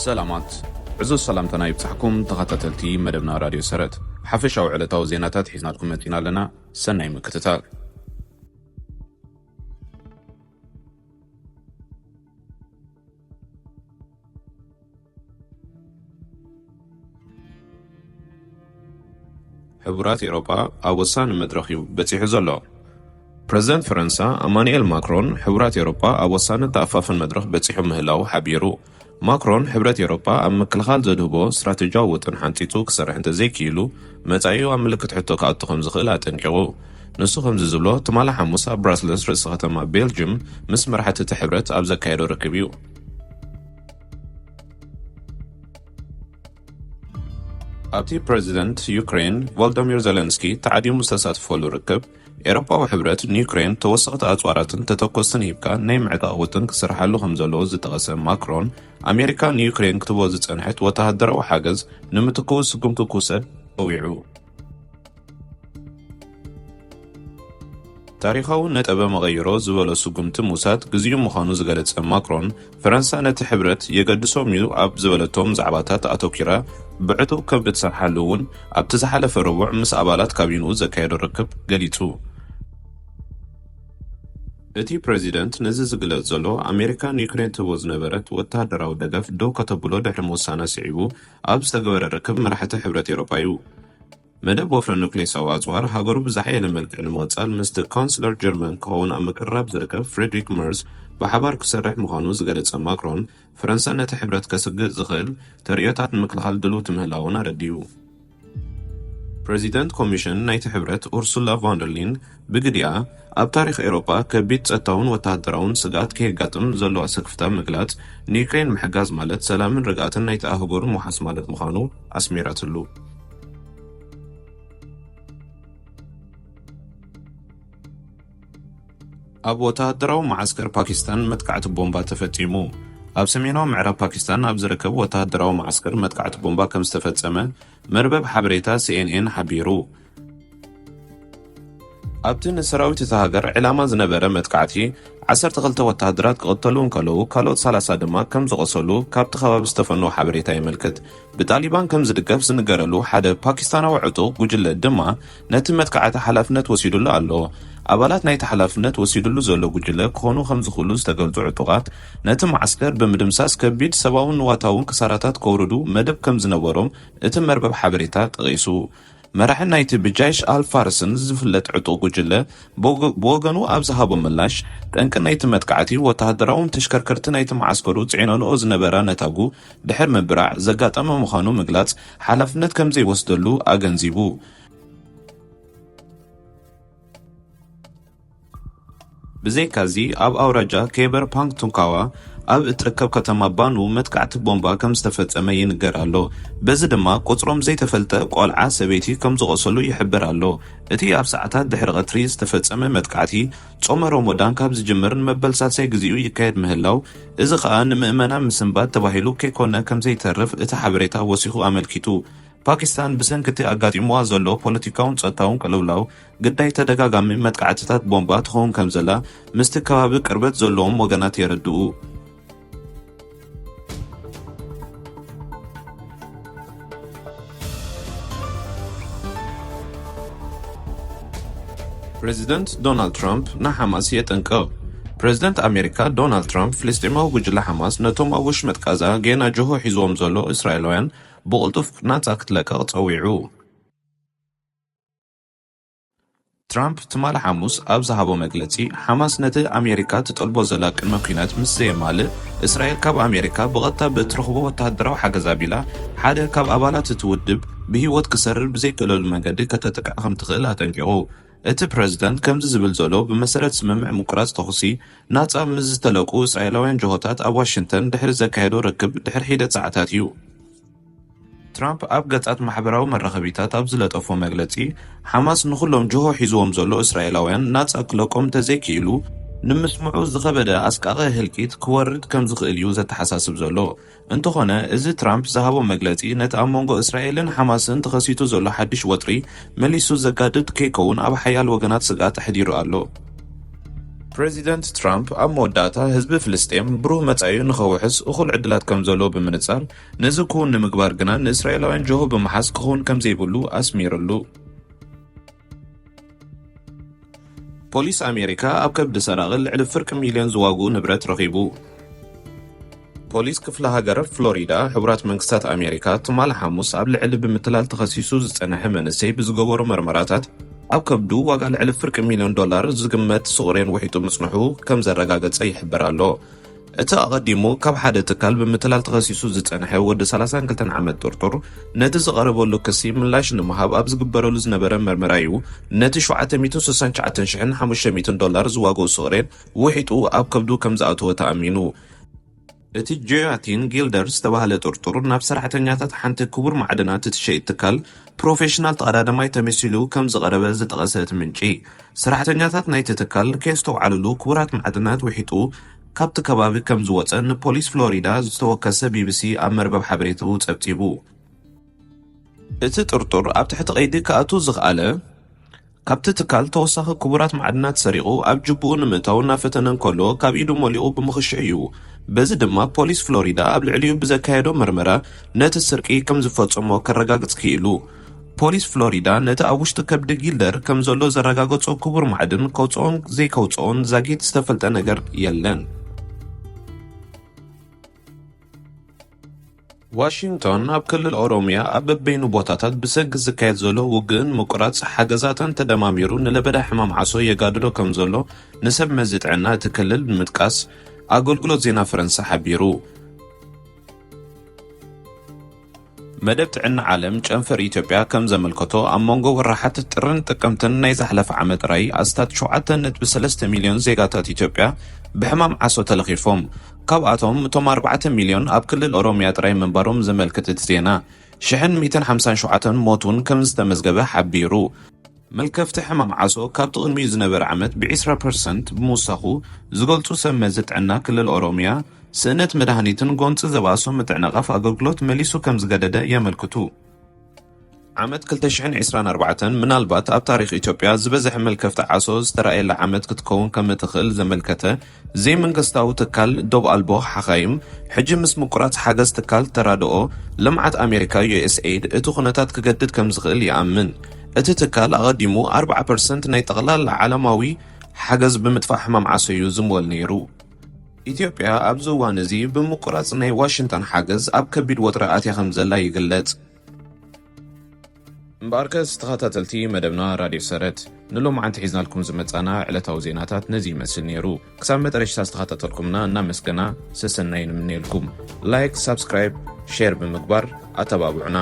ሰላማት፣ ዕዙዝ ሰላምታና ይብጻሕኩም ተኸታተልቲ መደብና ራድዮ ሰረት። ሓፈሻዊ ዕለታዊ ዜናታት ሒዝናልኩም መጺና ኣለና። ሰናይ ምክትታል። ሕቡራት ኤውሮጳ ኣብ ወሳኒ መድረኽ እዩ በጺሑ ዘሎ። ፕረዚደንት ፈረንሳ ኣማኑኤል ማክሮን፣ ሕቡራት ኤውሮጳ ኣብ ወሳኒ ተኣፋፍን መድረኽ በጺሑ ምህላዉ ሓቢሩ። ማክሮን፣ ሕብረት ኤውሮጳ ኣብ ምክልኻል ዘድህቦ ስትራተጂያዊ ውጥን ሓንጺጹ ክሰርሕ እንተዘይክኢሉ፣ መጻኢኡ ኣብ ምልክት ሕቶ ክኣቱ ከም ዝኽእል ኣጠንቂቑ። ንሱ ከምዚ ዝብሎ፣ ትማሊ ሓሙስ ኣብ ብራስለስ፣ ርእሲ ከተማ ቤልጅም፣ ምስ መራሕቲ እቲ ሕብረት ኣብ ዘካየዶ ርክብ እዩ። ኣብቲ ፕረዚደንት ዩክሬን ቮሎዶሚር ዜለንስኪ ተዓዲሙ ዝተሳተፈሉ ርክብ፣ ኤውሮጳዊ ሕብረት ንዩክሬን ተወሰኽቲ ኣጽዋራትን ተተኮስትን ሂብካ ናይ ምዕጣቕ ውጥን ክስርሓሉ ከም ዘለዎ ዝጠቐሰ ማክሮን፣ ኣሜሪካ ንዩክሬን ክትቦ ዝጸንሐት ወተሃደራዊ ሓገዝ ንምትክኡ ስጉምቲ ክውሰድ ጸዊዑ። ታሪኻዊ ነጠበ መቐይሮ ዝበሎ ስጉምቲ ምውሳድ ግዚኡ ምዃኑ ዝገለጸ ማክሮን፣ ፈረንሳ ነቲ ሕብረት የገድሶም እዩ ኣብ ዝበለቶም ዛዕባታት ኣተኲራ ብዕቱብ ከም እትሰርሓሉ እውን ኣብቲ ዝሓለፈ ረቡዕ ምስ ኣባላት ካቢንኡ ዘካየዶ ርክብ ገሊጹ። እቲ ፕረዚደንት ነዚ ዝግለጽ ዘሎ፣ ኣሜሪካ ንዩክሬን ትህቦ ዝነበረት ወተሃደራዊ ደገፍ ደው ከተብሎ ድሕሪ ምውሳና ስዒቡ ኣብ ዝተገበረ ርክብ መራሕቲ ሕብረት ኤውሮጳ እዩ። መደብ ወፍረ ኑክሌሳዊ ኣጽዋር ሃገሩ ብዝሓየለ መልክዕ ንምቕጻል ምስቲ ካንስለር ጀርመን ክኸውን ኣብ ምቅርራብ ዝርከብ ፍሬድሪክ መርዝ ብሓባር ክሰርሕ ምዃኑ ዝገለጸ ማክሮን፣ ፈረንሳ ነቲ ሕብረት ከስግእ ዝኽእል ተርእዮታት ንምክልኻል ድልውቲ ምህላውን ኣረዲኡ። ፕረዚደንት ኮሚሽን ናይቲ ሕብረት ኡርሱላ ቮንደርሊን ብግዲኣ፣ ኣብ ታሪኽ ኤውሮጳ ከቢድ ጸጥታውን ወተሃደራውን ስግኣት ከየጋጥም ዘለዋ ስክፍታ ምግላጽ፣ ንዩክሬን ምሕጋዝ ማለት ሰላምን ርግኣትን ናይቲ ኣህጉር ምውሓስ ማለት ምዃኑ ኣስሚራትሉ። ኣብ ወተሃደራዊ መዓስከር ፓኪስታን መጥቃዕቲ ቦምባ ተፈጺሙ። ኣብ ሰሜናዊ ምዕራብ ፓኪስታን ኣብ ዝርከብ ወተሃደራዊ መዓስከር መጥቃዕቲ ቦምባ ከም ዝተፈጸመ መርበብ ሓበሬታ ሲኤንኤን ሓቢሩ። ኣብቲ ንሰራዊት እታ ሃገር ዕላማ ዝነበረ መጥቃዕቲ፣ ዓሰርተ ክልተ ወተሃደራት ክቕተሉ እንከለዉ፣ ካልኦት ሰላሳ ድማ ከም ዝቖሰሉ ካብቲ ከባቢ ዝተፈነወ ሓበሬታ የመልክት። ብጣሊባን ከም ዝድገፍ ዝንገረሉ ሓደ ፓኪስታናዊ ዕጡቕ ጉጅለ ድማ ነቲ መጥቃዕቲ ሓላፍነት ወሲዱሉ ኣሎ። ኣባላት ናይቲ ሓላፍነት ወሲዱሉ ዘሎ ጉጅለ ክኾኑ ከም ዝኽእሉ ዝተገልጹ ዕጡቓት፣ ነቲ መዓስከር ብምድምሳስ ከቢድ ሰብኣውን ንዋታውን ክሳራታት ከውርዱ መደብ ከም ዝነበሮም እቲ መርበብ ሓበሬታ ጠቒሱ። መራሒ ናይቲ ብጃይሽ ኣል ፋርስን ዝፍለጥ ዕጡቕ ጉጅለ ብወገ-፣ ብወገኑ ኣብ ዝሃቦ ምላሽ፣ ጠንቂ ናይቲ መጥቃዕቲ ወተሃደራውን ተሽከርከርቲ ናይቲ መዓስከሩ ጽዒነንኦ ዝነበራ ነታጉ ድሕር ምብራዕ ዘጋጠመ ምዃኑ ምግላጽ፣ ሓላፍነት ከም ዘይወስደሉ ኣገንዚቡ። ብዘይካዚ፣ ኣብ ኣውራጃ ኬበር ፓንግ ቱንካዋ ኣብ እትርከብ ከተማ ባኑ መጥቃዕቲ ቦምባ ከም ዝተፈጸመ ይንገር ኣሎ። በዚ ድማ ቁጽሮም ዘይተፈልጠ ቆልዓ ሰበይቲ ከም ዝቖሰሉ ይሕብር ኣሎ። እቲ ኣብ ሰዓታት ድሕሪ ቀትሪ ዝተፈጸመ መጥቃዕቲ፣ ጾመ ሮሞዳን ካብ ዝጅምር ንመበል ሳልሳይ ግዜኡ ይካየድ ምህላው፣ እዚ ኸኣ ንምእመናን ምስንባት ተባሂሉ ከይኮነ ከም ዘይተርፍ እቲ ሓበሬታ ወሲኹ ኣመልኪቱ። ፓኪስታን ብሰንኪ እቲ ኣጋጢምዋ ዘሎ ፖለቲካውን ጸጥታውን ቅልውላው፣ ግዳይ ተደጋጋሚ መጥቃዕትታት ቦምባ ትኸውን ከም ዘላ ምስቲ ከባቢ ቅርበት ዘለዎም ወገናት የረድኡ። ፕረዚደንት ዶናልድ ትራምፕ ንሓማስ የጠንቅቕ። ፕረዚደንት ኣሜሪካ ዶናልድ ትራምፕ፣ ፍልስጤማዊ ጉጅለ ሓማስ ነቶም ኣብ ወሽመጥ ጋዛ ጌና ጅሆ ሒዝዎም ዘሎ እስራኤላውያን ብቕልጡፍ ናጻ ክትለቅቕ ጸዊዑ። ትራምፕ ትማሊ ሓሙስ ኣብ ዝሃቦ መግለጺ፣ ሓማስ ነቲ ኣሜሪካ ትጠልቦ ዘላ ቅድመ ኲናት ምስ ዘየማልእ፣ እስራኤል ካብ ኣሜሪካ ብቐጥታ ብእትረኽቦ ወተሃደራዊ ሓገዝ ኣቢላ፣ ሓደ ካብ ኣባላት እቲ ውድብ ብህይወት ክሰርር ብዘይክእለሉ መንገዲ ከተጥቅዕ ከም ትኽእል ኣጠንቂቑ። እቲ ፕረዚደንት ከምዚ ዝብል ዘሎ፣ ብመሰረት ስምምዕ ምቁራጽ ተኹሲ ናጻ ምስ ዝተለቁ እስራኤላውያን ጅሆታት ኣብ ዋሽንግተን ድሕሪ ዘካየዶ ርክብ ድሕሪ ሒደት ሰዓታት እዩ። ትራምፕ ኣብ ገጻት ማሕበራዊ መራኸቢታት ኣብ ዝለጠፎ መግለጺ፣ ሓማስ ንኹሎም ጅሆ ሒዝዎም ዘሎ እስራኤላውያን ናጻ ክለቆም እንተዘይክኢሉ፣ ንምስምዑ ዝኸበደ ኣስቃቒ ህልቂት ክወርድ ከም ዝኽእል እዩ ዘተሓሳስብ ዘሎ። እንተኾነ፣ እዚ ትራምፕ ዝሃቦ መግለጺ ነቲ ኣብ መንጎ እስራኤልን ሓማስን ተኸሲቱ ዘሎ ሓድሽ ወጥሪ መሊሱ ዘጋድድ ከይከውን ኣብ ሓያል ወገናት ስግኣት ኣሕዲሩ ኣሎ። ፕሬዚደንት ትራምፕ ኣብ መወዳእታ ህዝቢ ፍልስጤም ብሩህ መጻኢኡ ንኸውሕስ እኹል ዕድላት ከም ዘሎ ብምንጻር፣ ነዚ ክውን ንምግባር ግና ንእስራኤላውያን ጀሆ ብምሓዝ ክኸውን ከም ዘይብሉ ኣስሚርሉ። ፖሊስ ኣሜሪካ ኣብ ከብዲ ሰራቒ ልዕሊ ፍርቂ ሚልዮን ዝዋግኡ ንብረት ረኺቡ። ፖሊስ ክፍለ ሃገር ፍሎሪዳ፣ ሕቡራት መንግስታት ኣሜሪካ፣ ትማሊ ሓሙስ ኣብ ልዕሊ ብምትላል ተኸሲሱ ዝጸንሐ መንእሰይ ብዝገበሮ መርመራታት፣ ኣብ ከብዱ ዋጋ ልዕሊ ፍርቂ ሚልዮን ዶላር ዝግመት ስቑሬን ውሒጡ ምጽንሑ ከም ዘረጋገጸ ይሕበር ኣሎ። እቲ ኣቐዲሙ ካብ ሓደ ትካል ብምትላል ተኸሲሱ ዝጸንሐ ወዲ ሰላሳን ክልተን ዓመት ጥርጡር፣ ነቲ ዝቐረበሉ ክሲ ምላሽ ንምሃብ ኣብ ዝግበረሉ ዝነበረ መርመራ እዩ፣ ነቲ ሸውዓተ ሚእትን ስሳን ትሽዓተን ሽሕን ሓሙሽተ ሚእትን ዶላር ዝዋግኡ ስቑሬን ውሒጡ ኣብ ከብዱ ከም ዝኣተወ ተኣሚኑ። እቲ ጆያቲን ጊልደር ዝተባህለ ጥርጡር፣ ናብ ሰራሕተኛታት ሓንቲ ክቡር ማዕድናት እትሸይጥ ትካል ፕሮፌሽናል ተቐዳዳማይ ተመሲሉ ከም ዝቐረበ ዝጠቐሰ እቲ ምንጪ፣ ሰራሕተኛታት ናይቲ ትካል ከየስተውዓልሉ ክቡራት ማዕድናት ውሒጡ ካብቲ ከባቢ ከም ዝወጸ ንፖሊስ ፍሎሪዳ ዝተወከሰ ቢቢሲ ኣብ መርበብ ሓበሬታኡ ጸብጺቡ። እቲ ጥርጡር ኣብ ትሕቲ ቀይዲ ክኣቱ ዝኸኣለ፣ ካብቲ ትካል ተወሳኺ ክቡራት ማዕድናት ሰሪቑ ኣብ ጅቡኡ ንምእታው እናፈተነ እንከሎ ካብ ኢዱ መሊቑ ብምኽሽሑ እዩ። በዚ ድማ ፖሊስ ፍሎሪዳ ኣብ ልዕሊኡ ብዘካየዶ መርመራ ነቲ ስርቂ ከም ዝፈጸሞ ከረጋግጽ ክኢሉ። ፖሊስ ፍሎሪዳ ነቲ ኣብ ውሽጢ ከብዲ ጊልደር ከም ዘሎ ዘረጋገጾ ክቡር ማዕድን ከውጽኦን ዘይከውጽኦን ዛጊት ዝተፈልጠ ነገር የለን። ዋሽንግቶን ኣብ ክልል ኦሮሚያ ኣብ በበይኑ ቦታታት ብሰንኪ ዝካየድ ዘሎ ውግእን ምቁራጽ ሓገዛትን ተደማሚሩ ንለበዳ ሕማም ዓሶ የጋድዶ ከም ዘሎ ንሰብ መዚ ጥዕና እቲ ክልል ብምጥቃስ ኣገልግሎት ዜና ፈረንሳ ሓቢሩ። መደብ ጥዕና ዓለም ጨንፈር ኢትዮጵያ ከም ዘመልከቶ፣ ኣብ መንጎ ወርሓት ጥርን ጥቅምትን ናይ ዝሓለፈ ዓመት ጥራይ ኣስታት ሸውዓተ ነጥቢ ሰለስተ ሚልዮን ዜጋታት ኢትዮጵያ ብሕማም ዓሶ ተለኺፎም። ካብኣቶም እቶም ኣርባዕተ ሚልዮን ኣብ ክልል ኦሮሚያ ጥራይ ምንባሮም ዘመልክት እቲ ዜና፣ ሽሕን ሚእትን ሓምሳን ሸውዓተን ሞት እውን ከም ዝተመዝገበ ሓቢሩ። መልከፍቲ ሕማም ዓሶ ካብቲ ቅድሚኡ ዝነበረ ዓመት ብዒስራ ፐርሰንት ብምውሳኹ ዝገልጹ ሰብ መዚ ጥዕና ክልል ኦሮሚያ፣ ስእነት መድሃኒትን ጎንጺ ዘባእሶ ምትዕንቓፍ ኣገልግሎት መሊሱ ከም ዝገደደ የመልክቱ። ዓመት ክልተ ሽሕን ዕስራን ኣርባዕተን ምናልባት ኣብ ታሪኽ ኢትዮጵያ ዝበዝሐ መልከፍቲ ዓሶ ዝተራእየላ ዓመት ክትከውን ከም እትኽእል ዘመልከተ ዘይመንግስታዊ ትካል ዶብ ኣልቦ ሓኻይም፣ ሕጂ ምስ ምቁራጽ ሓገዝ ትካል ተራድኦ ልምዓት ኣሜሪካ፣ ዩ ኤስ ኤይድ፣ እቲ ኩነታት ክገድድ ከም ዝኽእል ይኣምን። እቲ ትካል ኣቐዲሙ ኣርብዓ ፐርሰንት ናይ ጠቕላላ ዓለማዊ ሓገዝ ብምጥፋእ ሕማም ዓሶ እዩ ዝምወል ነይሩ። ኢትዮጵያ ኣብዚ እዋን እዚ ብምቁራጽ ናይ ዋሽንግተን ሓገዝ ኣብ ከቢድ ወጥሪ ኣትያ ከም ዘላ ይግለጽ። እምበኣርከስ ተኸታተልቲ መደብና ራድዮ ሰረት፣ ንሎማዓንቲ ሒዝናልኩም ዝመጻና ዕለታዊ ዜናታት ነዚ ይመስል ነይሩ። ክሳብ መጠረሽታ ዝተኸታተልኩምና እናመስገና ሰሰናይ ንምነየልኩም። ላይክ፣ ሳብስክራይብ፣ ሼር ብምግባር ኣተባብዑና።